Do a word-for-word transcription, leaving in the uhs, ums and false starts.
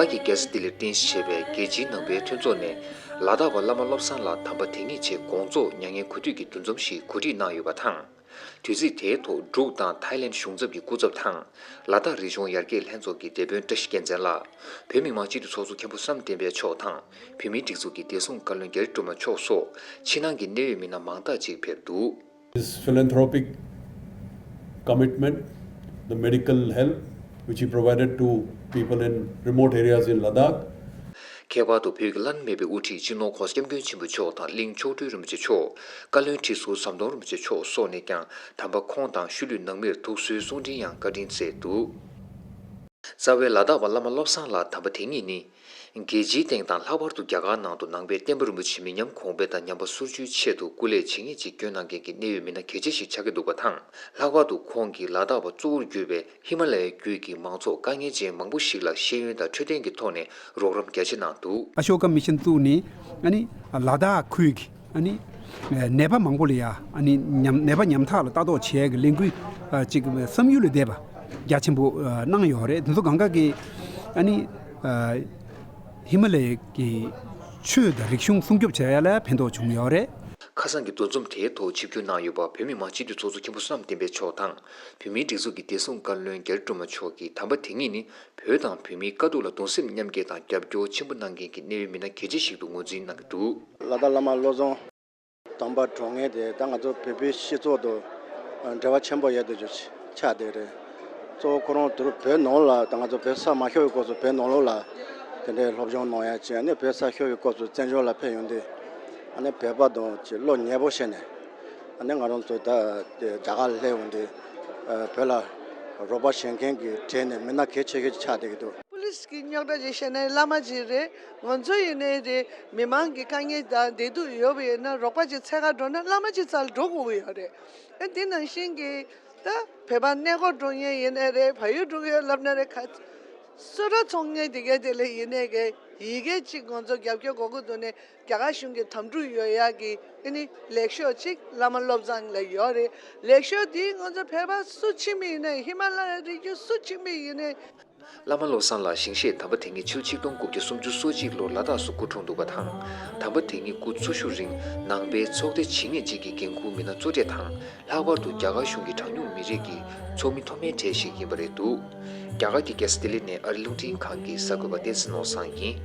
ཨ་ཀི་རྒྱལ་ས་ལྡི་ལིར་རྟེན་གཞི་བྱས་པའི་རྒྱལ་སྤྱིའི་ནང་པའི་མཐུན་ཚོགས་ནས་ལ་དྭགས་པ་བླ་མ་བློ་བཟང་ལགས་དམ་པ་དེ་ཉིད་ཆེད་དགོངས་རྫོགས་མྱ་ངན་གུས་འདུད་ཀྱི་འདུ་འཛོམས་ཤིག་གོ་སྒྲིག་གནང་ཡོད་པ་དང་། དུས་ཚིགས་དེའི་ཐོག་འབྲུག་དང་ཐའི་ལེན་གཞུང་ཚབ་ཀྱི་སྐུ་ཚབ་དང་། ལ་དྭགས་རི་ལྗོངས་ཡར་རྒྱས་ལྷན་ཚོགས་ཀྱི་སྡེ་དཔོན་བཀྲ་ཤིས་རྒྱལ་མཚན་ལགས། བོད་མི་མང་སྤྱི་འཐུས་ཚོགས་གཙོ་མཁན་པོ་བསམ་གཏན་པ་མཆོག་དང་། བོད་མིའི་སྒྲིག་འཛུགས་ཀྱི་བདེ་སྲུང་བཀའ་བློན་རྒྱ་རི་སྒྲོལ་མ་མཆོག་སོགས་ཕྱི་ནང་གི་གནད་ཡོད་མི་སྣ་མང་དག་ཅིག་ཕེབས་འདུག། His philanthropic commitment, the medical help which he provided to people in remote areas in Ladakh. ཁྱད་པར་དུ་བོད་ཀྱི་བླ་ན་མེད་པའི་དབུ་ཁྲིད་སྤྱི་ནོར་༸གོང་ས་༸སྐྱབས་མགོན་ཆེན་པོ་མཆོག་དང་གླིང་མཆོག་སྤྲུལ་རིན་པོ་ཆེ་མཆོག་བཀའ་བློན་ཁྲི་ཟུར་ཟམ་གདོང་རིན་པོ་ཆེ་མཆོག་སོགས་ནས་ཀྱང་དམ་པ་ཁོང་དང་ཤུལ་ལུས་ནང་མིར་ཐུགས་གསོའི་གསུང་འཕྲིན་ཡང་བཀའ་དྲིན་སྩལ་འདུག། རྩ་བའི་ལ་དྭགས་པ་བླ་མ་བློ་བཟང་ལགས་དམ་པ་དེ་ཉིད་ནི། རྒྱལ་སྤྱིའི་སྟེང་དང་ལྷག་པར་དུ་རྒྱ་གར་ནང་དུ་ནང་པའི་བསྟན་པ་རིན་པོ་ཆེ་མི་ཉམས་གོང་འཕེལ་དང་ཉམས་པ་སོར་ཆུའི་ཆེད་དུ་སྐུ་ལས་ཇི་སྙེད་ཅིག་བསྐྱོན་གནང་མཁན་གྱི་གནད་ཡོད་མི་སྣ་གལ་ཆེ་ཞིག་ཆགས་ཀྱི་འདུག་པ་དང་། ལྷག་པར་དུ་ཁོང་གིས་ལ་དྭགས་པ་གཙོ་བོར་གྱུར་པའི་ཧི་མ་ལ་ཡའི་རྒྱུད་ཀྱི་མང་ཚོགས་དཀའ་ངལ་ཅན་མང་པོ་ཞིག་ལ་ཤེས་ཡོན་དང་འཕྲོད་བསྟེན་གྱི་ཐོག་ནས་རོགས་རམ་རྒྱ་ཆེ་གནང་འདུག། ཨ་ཤོ་ཀ་མི་ཤན་བཙུགས་ནས་ཨ་ནི་ལ་དྭགས་ཁུལ་གྱི་ཨ་ནི་ནད་པ་མང་པོ་ལ་ཡ་ཨ་ནི་ཉམ་ནད་པ་ཉམ་ཐག་ལ་ལྟ་རྟོག་བྱེད་ཡ་གི་ལས་འགུལ་ཨ་ཅིག་བསམ་ཡུལ་ལས་འདས་པ་རྒྱ་ཆེན་པོ་ཨ་གནང་ཡོད་རེད། དེ་ཚོ་གང་ག་གི་ཨ་ནི་ཨ་ཧི་མ་ལ་ཡའི་གི་ཆོས་དང་རིག་གཞུང་སྲུང་སྐྱོབ་བྱེད་ཡ་ལ་ཕན་ཐོགས་བྱུང་ཡོད་རེད། ཁ་སང་གི་འདུ་འཛོམས་དེའི་ཐོག་ཆིབས་བསྒྱུར་གནང་ཡོད་པ་བོད་མི་མང་སྤྱི་འཐུས་ཚོགས་གཙོ་མཁན་པོ་བསམ་གཏན་པ་མཆོག་དང་། བོད་མིའི་སྒྲིག་འཛུགས་ཀྱི་བདེ་སྲུང་བཀའ་བློན་རྒྱ་རི་སྒྲོལ་མ་མཆོག་གིས་དམ་པ་དེ་ཉིད་ནི་བོད་དང་བོད་མིའི་དཀའ་སྡུག་ལ་གདུང་སེམས་མཉམ་སྐྱེད་དང་རྒྱབ་སྐྱོར་ཆེན་པོ་གནང་མཁན་གྱི་གནད་ཡོད་མི་སྣ་གལ་ཆེ་ཞིག་ཏུ་ངོས་འཛིན་གནང་གི་འདུག། ལ་དྭགས་བླ་མ་བློ་བཟང་དམ་པ་གྲོངས་མཁན་དེ་ད་ང་ཚོ་བོད་པའི་སྤྱི་ཚོགས་དུ་འབྲེལ་བ་ཆེན་པོ་ཡོད་དུ་ཆགས་བསྡད་རེད། གཙོ་བོ་ཁོ་རང་དུ་བོད་ནང་ལ་ད་ང་ཚོ་བོད་ས་མ་ཤོར་བའི་སྐབས་སུ་བོད་ནང་ལོགས་ལ་དེ་འདྲའི་སློབ་སྦྱོང་གནང་ཡ་བྱས། ཨ་ནི་བོད་ས་ཤོར་བའི་སྐབས་སུ་བཙན་བྱོལ་ལ་ཕེབས་ཡོང་དུས་ཨ་ནི་བོད་པ་དང་ཅིག་བློ་ཉེ་པོ་བྱས་ནས་ཨ་ནི་ང་རང་ཚོ་ད་དེ་རྒྱ་གར་སླེབས་ཡོང་དུས་བོད་ལ་རོགས་པ་བྱེད་མཁན་གྱི་གྲས་ནས་མི་སྣ་གལ་ཆེ་ཤོས་ཆགས་བསྡད་ཀྱི་འདུག། པུ་ལིས་ཀྱི་རྙོག་དྲ་ཅིག་བཤད་ན་བླ་མ་ཅིག་རེད། ང་ཚོ་ཡིན་ནའི་རེད། མི་མང་གི་དཀའ་ངལ་དང་བདེ་སྡུག་ཡོད་པ་ཡིན་ན་རོགས་པ་ཅིག་འཚོལ་ག་འགྲོ་ན་བླ་མ་ཅིག་རྩ་ལ་འགྲོ་དགོས་ཀྱི་ཡོད་རེད། ཨ་དེ་ནང་བཞིན་གྱི་ད་བོད་པ་གནས་སྐོར་འགྲོ་མཁན་ཡིན་ནའི་རེད། བལ་ཡུལ་འགྲོ་མཁན་ལབ་ན་རེད། ག་གསོལ་རས་ཚོང་མཁན་དེ་གའི་དེ་ལ་ཡིན་ནའི་གི་ཡི་གེ་ཅིག་ང་ཚོ་རྒྱབ་སྐྱོར་དགོས་ཀྱི་འདུག་ནས། རྒྱ་གར་གཞུང་གི་དམ་ཕྲུག་ཡོད་ཡག་གི་ཨ་ནི་ལེགས་ཤོས་ཅིག་བླ་མ་བློ་བཟང་ལ་ཡོད་རེད། ལེགས་ཤོས་དེ་ང་ཚོ་བོད་པ་སུ་ཕྱིན་པ་ཡིན་ནའི་ཧི་མ་ལ་ཡའི་རི་རྒྱུད་སུ་ཕྱིན་པ་ཡིན་ནའི། བླ་མ་བློ་བཟང་ལགས་ཞིང་གཤེགས་དམ་པ་དེ་ཉིད་ཕྱི་ལོ་ཆིག་སྟོང་དགུ་བརྒྱ་སུམ་ཅུ་སོ་གཅིག་ལོར་ལ་དྭགས་སུ་སྐུ་འཁྲུངས་འདུག་པ་དང་། དམ་པ་དེ་ཉིད་སྐུ་འཚོ་བཞུགས་རིང་ནང་པའི་ཚོགས་སྡེ་ཇི་སྙེད་ཅིག་གི་འགན་འཁུར་མི་སྣ་གཙོ་གྲས་དང་། ལྷག་པར་དུ་རྒྱ་གར་གཞུང་གི་གྲངས་ཉུང་མི་རིགས་ཀྱི་ཚོགས་མི་མཐོ་དམན་གྲས་ཤིག་ཡིན་པ་རེད་འདུག། རྒྱ་གར་གྱི་རྒྱལ་ས་ལྡི་ལི་ནས་ཨ་རི་རླུང་འཕྲིན་ཁང་གི་གསར་འགོད་པ་བསྟན་འཛིན་ནོར་བཟང་ཡིན།